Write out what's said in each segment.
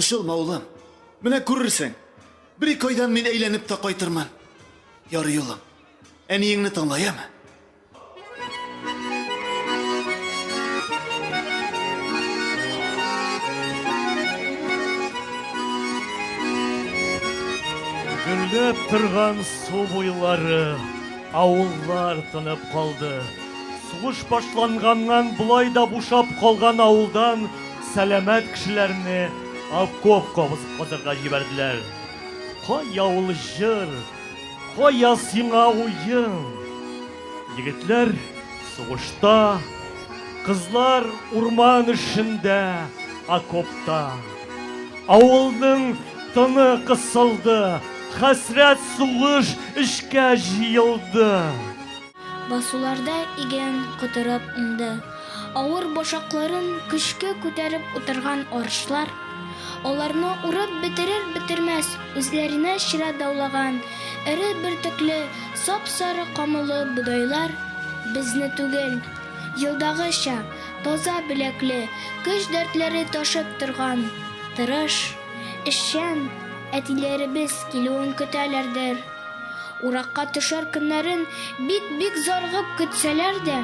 Борчылма, улым. Менә күрерсең. Бер-ике айдан мин әйләнеп тә кайтырмын. Ярый, улым. Әниеңне тыңла, яме? Гөрләп торган су буйлары, авыллар тынып калды. Сугыш башланганнан болай да бушап калган авылдан сәламәт кешеләрне окоп казырга җибәрделәр. Кая ул җыр, кая сиңа уен? Егетләр сугышта, кызлар урман эшендә, окопта. Авылның тыны кысылды, хәсрәт сугыш эчкә җыелды. Басуларда иген котырып уңды. Авыр башакларын көчкә күтәреп утырган арышлар, аларны урып бетерер-бетермәс үзләренә чират даулаган эре бөртекле сап-сары камыллы бодайлар безне түгел, елдагыча, таза беләкле, көч-дәртләре ташып торган, тырыш, эшчән әтиләребез килүен көтәләрдер. Уракка төшәр көннәрен бик-бик зарыгып көтсәләр дә,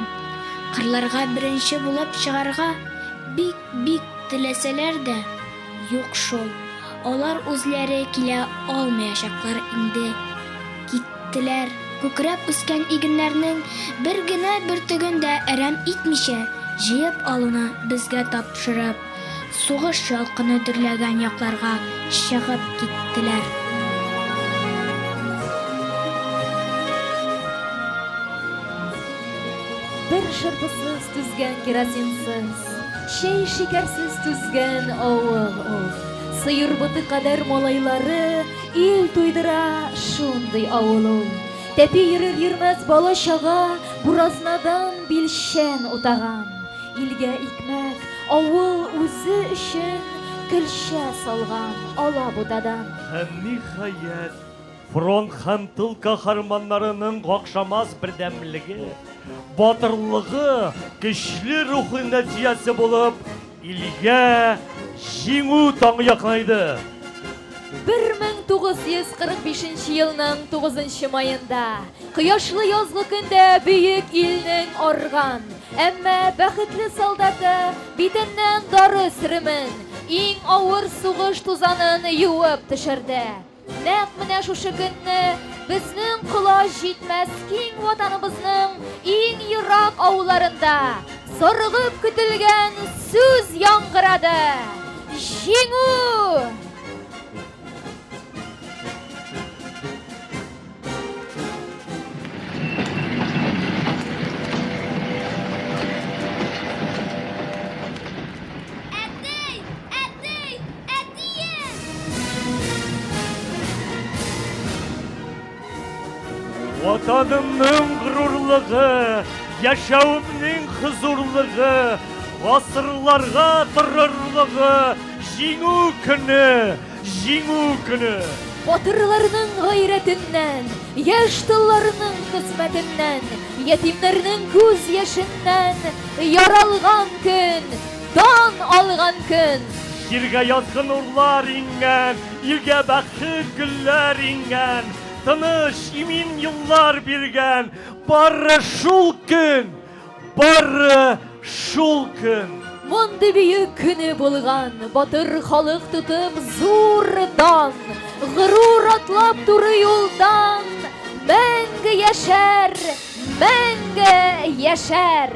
кырларга беренче булып чыгарга бик-бик теләсәләр дә, юк шул, алар үзләре килә алмаячаклар инде. Киттеләр. Күкрәп үскән игеннәрнең бер генә бөртеген дә әрәм итмичә җыеп алуны безгә тапшырып. Сугыш ялкыны дөрләгән якларга чыгып киттеләр. Бер шырпысыз түзгән керосинсыз, чәй шикәрсез түзгән авыл ул. Сыер боты кадәр малайлары ил туйдыра, шундый авыл ул. Тәпи йөрер-йөрмәс бала-чага буразнадан билчән утаган. Илгә икмәк, авыл үзе өчен көлчә салган алабутадан. Һәм, ниһаять, фронт һәм тыл каһарманнарының какшамас бердәмлеге, батырлыгы, көчле рухы нәтиҗәсе булып, илгә Җиңү таңы якынайды. 1945 елның 9 маенда, кояшлы язгы көндә бөек илнең арган, әмма бәхетле солдаты битеннән дары сөремен, иң авыр сугыш тузанын юып төшерде. Нәкъ менә шушы көнне безнең колач җитмәс киң ватаныбызның иң ерак авылларында зарыгып көтелгән сүз яңгырады, Җиңү! Әти! Әти! Әтием! Ватанымның горурлыгы, яшәвемнең хозурлыгы, гасырларга торырлыгы, Җиңү көне, Җиңү көне! Батырларның гайрәтеннән, яшь толларның хезмәтеннән, ятимнәрнең күз яшеннән яралган көн, дан алган көн! Җиргә язгы нурлар иңгән, илгә бәхет гөлләр иңгән, тыныч, имин еллар биргән, бары шул көн, бары шул көн! Мондый бөек көне булган, батыр халык тотып зур дан, горур атлап туры юлдан, мәңге яшәр, мәңге яшәр!